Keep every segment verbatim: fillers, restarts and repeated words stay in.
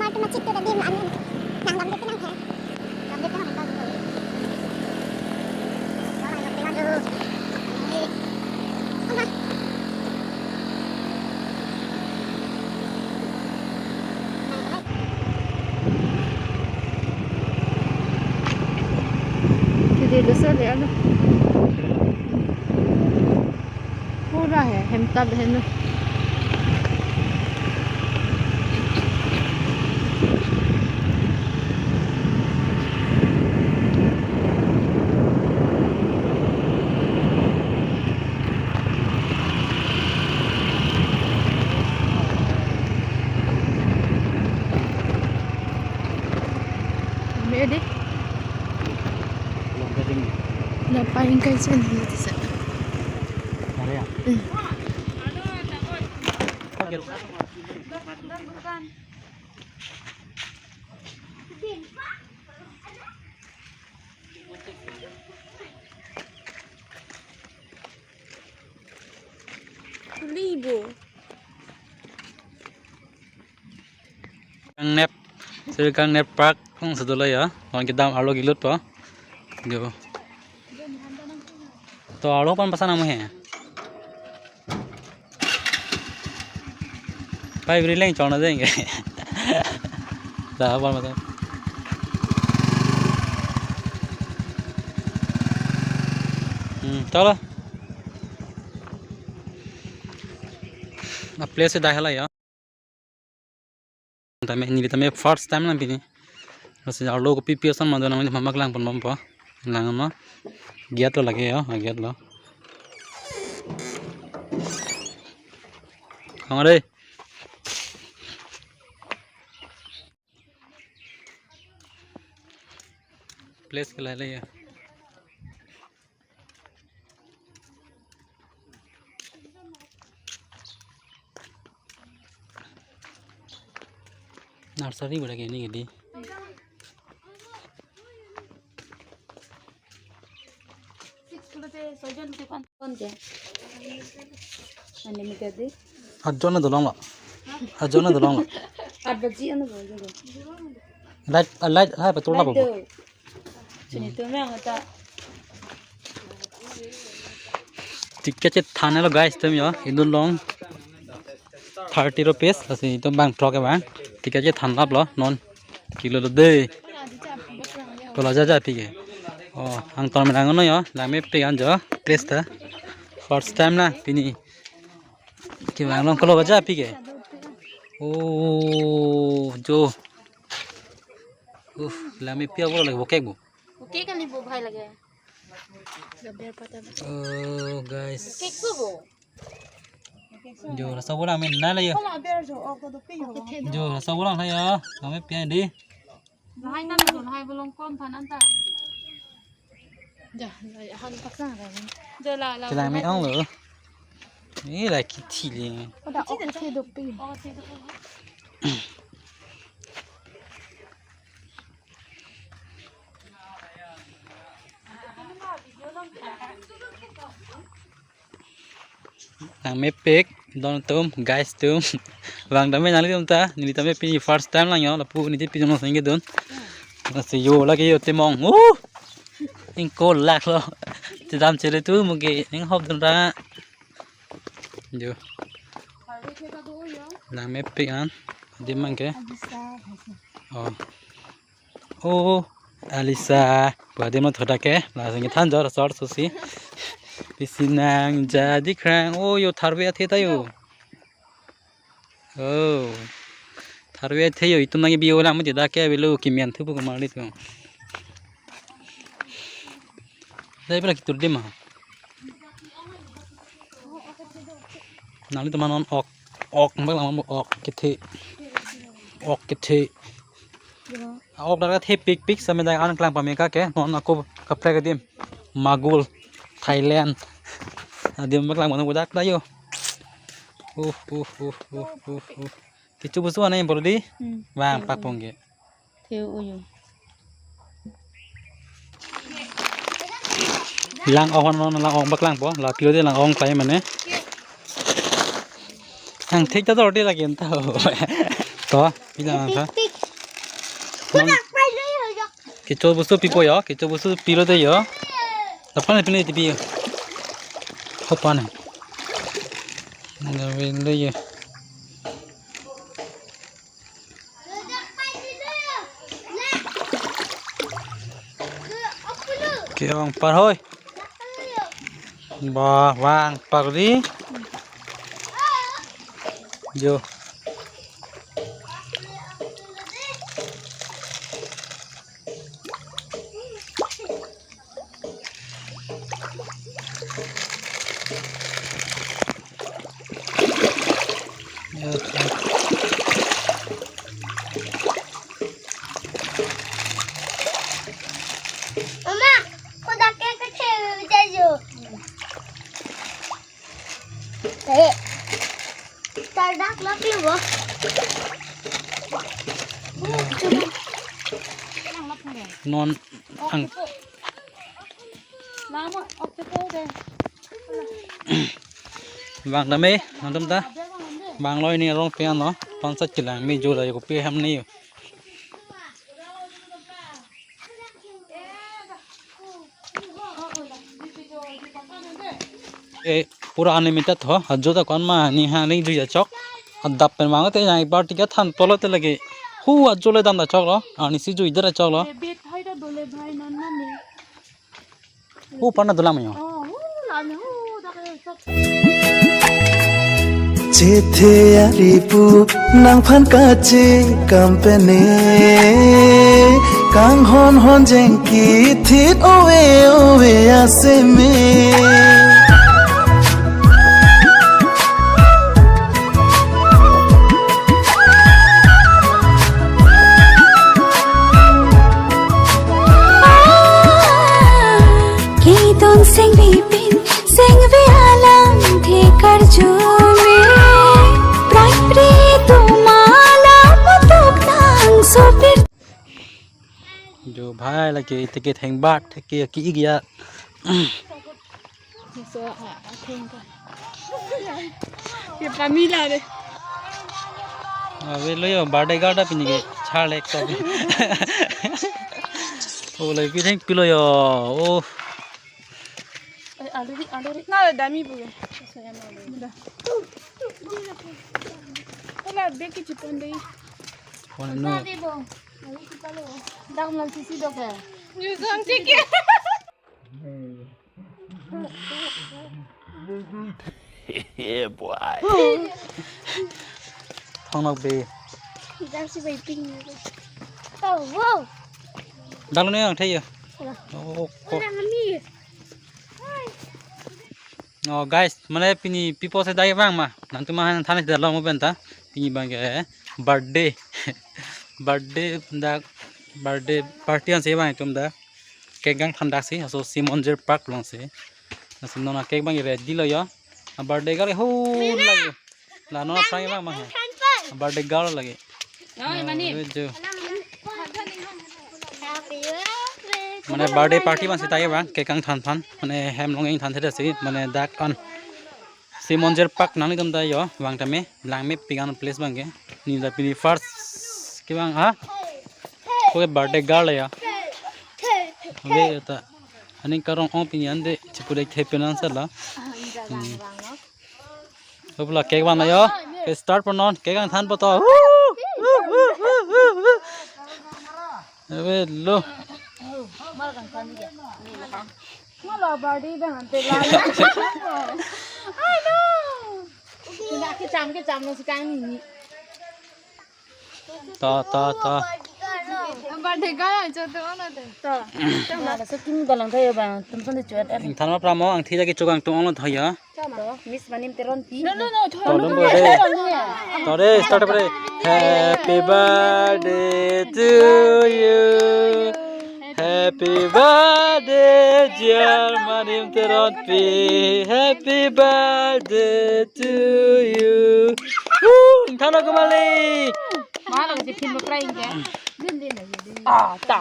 Ito machit to tadi ma anu. Nang dam dek nang he. Dam dek nang he. Jadi dosa dia anu. Pura he, hemtap he no. Mede. Lapu ingkai chen hi tisa. Are ya? Hmm. Libo. Kangnep, Seri Kangnep Park, kung sedola ya, orang kedam arlo kelut po. Jo. To arlo pan pasan amu he. Pai bri leng chona deng. Da pan pasan. Hmm, chalo. Na place dak hala ya. Tame, neli tame first time lang pini. Lasi arlo kopi pi ason mado nang mama kelang pon bompo. Lang ma. Giat lo lake ya, ah, giat lo. Kang are. Place ke lai lai ya. Nursery bada ke ni gedi. Six kilo te soijon te kon kon je. Ani mi gedi. Ajon na dolong lo. Ajon na dolong lo. At baji ano bo jo. Light, light hai patul na bo. Sini tu me ang ta. Ticket chethan lo guys, tum yo, inut along thirty rupees, lasi itum bang throk ke bang. Ticket chethan lap lo, non kilo lo de. Kola jaja pi ke. Oh, ang tor menang no yo, lang mepik an jo, place ta. First time na, pini. Kevang long kolo jaja pi ke. Oh, jo. Uff, lang mepik abo lagi bokek bo. Bokek kali bo bhai lage. Gaber pata. Oh, guys. Bokek bo bo. Jo, rasa bolang men na la yo. Kala aber jo, ok to pi yo. Jo, rasa bolang na yo. Kami pian di. Lahai na jo, lahai bolong kon than anta. Ja, lahai han paksa ra. Jo la la. Kelang me ong lo. Ni la kithi le. Oda ok the dopik. Nang mepik, don tum, guys tum. Bang dame nang litum ta, neli tame pini first time lang yo, lapu neli pini nong sengke don. Lasi yo lagi yo temong. Uh! Ingko lak lo. Chedam chele tu mugi ning hop dun ra. Jo. Nang mepik an. Di mang ke. Oh. Oh, Alisa. Gua di mo thoda ke. La sing than jor sor susi. Pisi nang jadi krang. Oh, yo tharve athe ta yo. Oh. Tharve athe yo. Itum nang bi ola mo jeda ke belo kimian thu bu ko mali tu. Dai bela kitur di ma. Nangli teman non ok, ok, mbak lama ok kethe, ok kethe. Ok dak thepik pik same dak an kelang pameka ke non ako kaprek adim Magul, Thailand. Adim mbak lang mano budak da yo. Uh, uh, uh, uh, uh, uh. Kichu busu anai bor di. Hmm. Bang pakpong ke. Theo uyu. Lang ong non lang ong bak lang po. La pilo de lang ong klai mane. Ang thik ta dor de lagi anta. To, pila ang tha. Non kecho bostu pipo yo, kecho bostu pilo de yo. Lapen pini tipi yo. Hopan. Nang vin lo yo. Ke-ong par hoi. Ba, vang par di. Jo. Mama, kodak ke kecil aja jo. Eh, terdak lagi wo. Non ang Lama, oke, oke. Vang dam e, nangtum ta. Vang lo, ini arong pen lo. Pansat kilang mi jo la yo pi ham ni yo. E, pura unlimited ho. Ajo ta kon ma ni ha ni ju ya chok. Adap pen vang te yang party ka than polo te lagi. Hu ajo le dam da chok lo. Ani si ju idar chok lo. Bit hai da dole bhai non non ni. Hu parna dolang yo. Oh, hu la ni hu da ke sab. Chethe ari pu nangphan kache kampene, kanghon hon jengki thit ove ove aseme. Kidon sengvi pin, sengvi alam thekar jume. Prai pri tum alam tuk nang sopir. Jo bhai lagi ticket heng bat, ticket ki igya. So, ah, ah, thank you. Ye pamila de. Ave lo yo, birthday girl ta pini ke char lek to. Oh, lai pi theng pilo yo. Oh. Eh, alu ri, alu ri. Na dami bu. Da. Ola beki chipon de. Pon no. Dam lang sisi dok ya. Ni sang chike. Yeah, boy. Thong nok be. Dam si bai ping. Oh, wow. Dang ne ang thei ya. Wala. Oh, oh. Wala kami. Oh, guys, mane pini pipo se dai vang ma. Nangtum ma than da lo mo penta. Pini bang ke birthday. Birthday da, birthday party an se vang tum da. Cake kangthan dak si, aso Simonjer Park along si. Aso non a cake bang ready lo yo. A birthday girl ho lagi. La non aphrang bang bang. A birthday girl lagi. Oi, mani. Oi, jo. Mane birthday party bang si tai bang, cake kangthan than. Mane hem long ingthan theda si, mane dak an. Simonjer Park nanglitum ta yo, vang tame, langme pigan place bang ke. Ni da pini first ke bang ha. Ko birthday girl ya. Ave ta. Aning karong ong pini ande chipudek the penan sala. Lo pula cake bang yo. Ke start po non, cake kangthan po to. Ave lo. Mala birthday bang ante la. I know. Kina ke cham ke cham lo si kang ni. Ta, ta, ta. Birthday girl ajo to ano de. To. Mala so kim galang thayo bang, tum son de chuat. Ingthan ma pramo, angthi jagi chokang tung ong lo thayo. To, Miss Manim Teronpi. No, no, no. To, number de. To de, start bre. Happy birthday to you. Happy birthday, dear Manim Teronpi. Happy birthday to you. Woo! Ingthan lo kumali. Mahal kasi film prank ke. Ah, ta.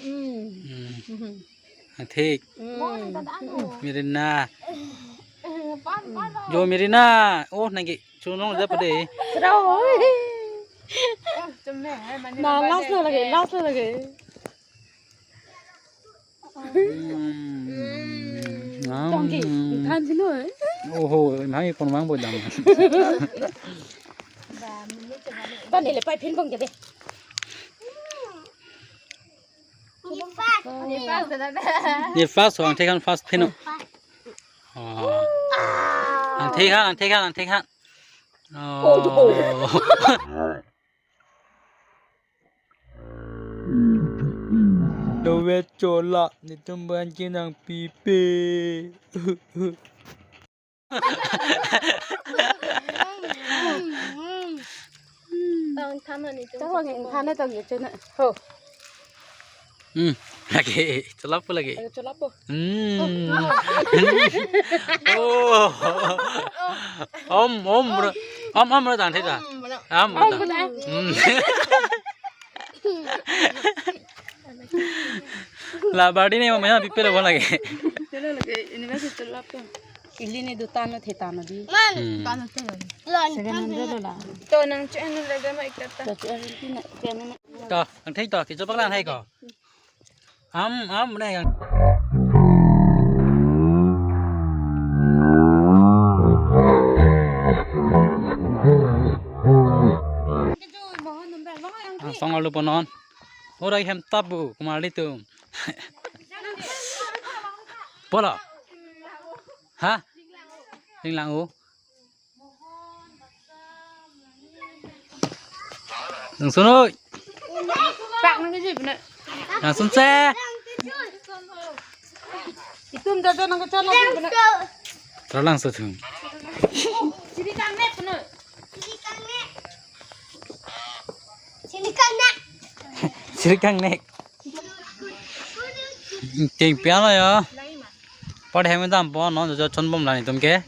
Hmm. Hmm. Thik. Hmm. Mirina. Jo Mirina. Oh, nangke chunong ja pade. Serau. Na last lo lake, last lo lake. Hmm. Tongki, than sino eh. Oho, mai pon mang bo dam. Tani le pai phin bong jadi. Ne first, ang thek han first phin. Oh. Ang thek han, ang thek han, ang thek han. Oh. Dovet chola, netum ban kenang pipe. Tong than ani tum. Tong than tong ye chena. Ho. Hmm, lake, cholap po lake. Ayo, cholap po. Hmm. Oh. Om, om, bro. Om, om, bro, tang theta. Om, bro. Om, bro, tang. Hmm. La badi ne mama pipe lo lake. Chalo lake, ini masih cholap po. Ili ne duta no theta no di. Hmm. Seven hundred lo la. To nang chu anu lagi ma ikata. To chu anu tina, chu anu na. To, ang thai to, kicho paklang hai ko. Am, am, ne yang. Ang song alu ponon. Ora hem tabu, kumar litum. Bola. Ha? Ringlang o. Nang sunoi. Pak nang kejip na. Nang sunse. Itum jaja nang kecana puna. Terlangsung. Sini kang nek puna. Sini kang nek. Sini kang nek. Ting piano ya. Pade hem dampo non jo chon bom lani tum ke.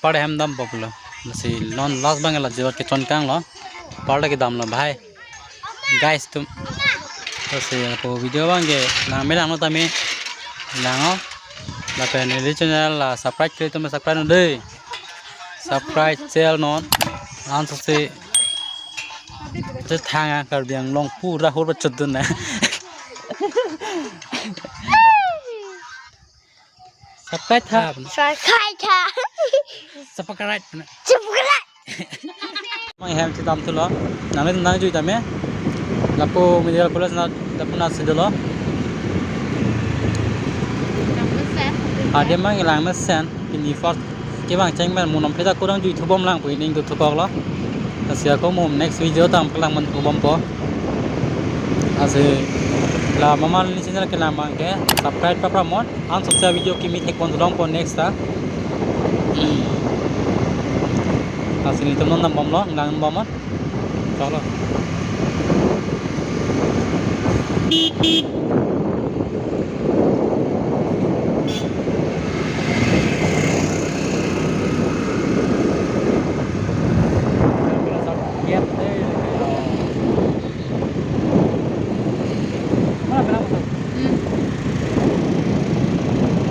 Pade hem dampo pulo. Lasi non last bang la jo ke chon kang lo. Pade ke dam lo bhai. Guys tum. Lasi ako video bang ke nang me lang no tame. Lang o. Lapen neli channel la subscribe ke tum subscribe non dei. Subscribe channel non. Ansose. Te thang a Karbi Anglong pura hur ba chudun na. Subscribe tha. Subscribe tha. Subscribe na. Subscribe. Mang hem chitam thulo. Nang nang jui tame. Lapu medical college na lapu na sidolo. Ade mang lang mesen. Ini first kevang cheng men munom pheta kurang jui thubom lang pu ining tu thubok lo. Lasi ako mum next video tam kelang man thubom po. Lasi la mama ni channel kelang mang ke subscribe papra mon. Ansose video kimi thek pon long po next ta. Lasi netum non dam bom lo, lang bom mon. Chalo.